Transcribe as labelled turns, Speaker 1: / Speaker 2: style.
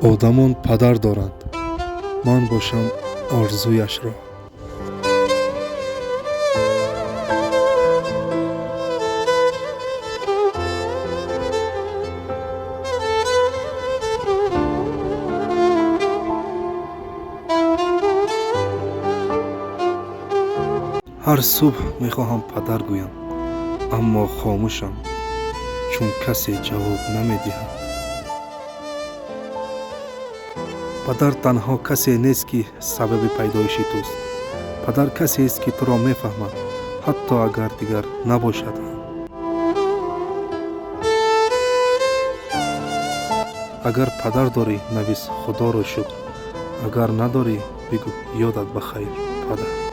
Speaker 1: Одамон падар доранд, ман бошам орзуяшро. Ҳар субҳ мехоҳам падар гӯям, аммо хомӯшам, чун касе ҷавоб намедиҳад. Падар танҳо касе нест, ки сабаби пайдоиши туст. Падар касест, ки туро мефаҳмад, ҳатто агар дигар набошад ҳам. Агар падар дорӣ, навис: «Худоро шукр». Агар надорӣ, бигӯ: «Ёдат ба хайр, падар».